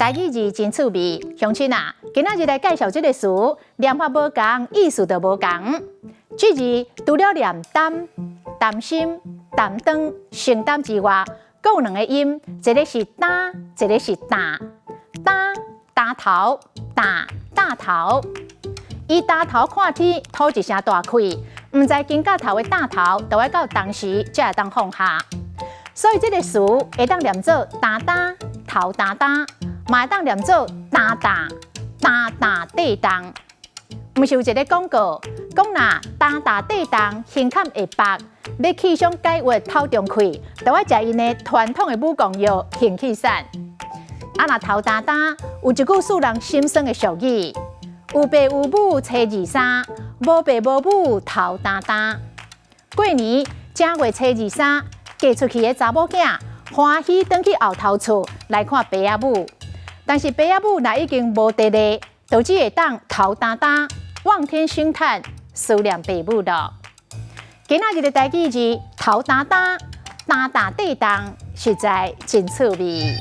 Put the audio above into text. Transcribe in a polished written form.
台語字真趣味，鄉親啊，今仔日來介紹這个詞，念法無仝，意思就無仝。這字除了念擔、擔心、擔當、承擔之外，閣有兩个音，一个是擔，一个是擔。擔，擔頭，擔，大頭。伊擔頭看天，吐一聲大氣，毋知肩胛頭的擔頭，著愛到當時才會當放下。所以這个詞會當念做擔擔、頭擔擔，嘛會當念做擔擔、擔擔地動。毋是有一个廣告，講若擔擔地動，胸坎會白，欲氣傷解鬱透中氣，著愛食𪜶的傳統的武功藥行氣散。啊，若頭擔擔，有一句使人心酸的俗語：有爸有母初二三，無爸無母頭擔擔。過年正月初二三，嫁出去的查某囝歡喜轉去後頭厝來看爸仔母，但是爸仔母若已經無佇咧，就只會當頭擔擔，望天興嘆，思念爸母囉。今仔日的台語字頭擔擔，擔擔地動，實在真趣味。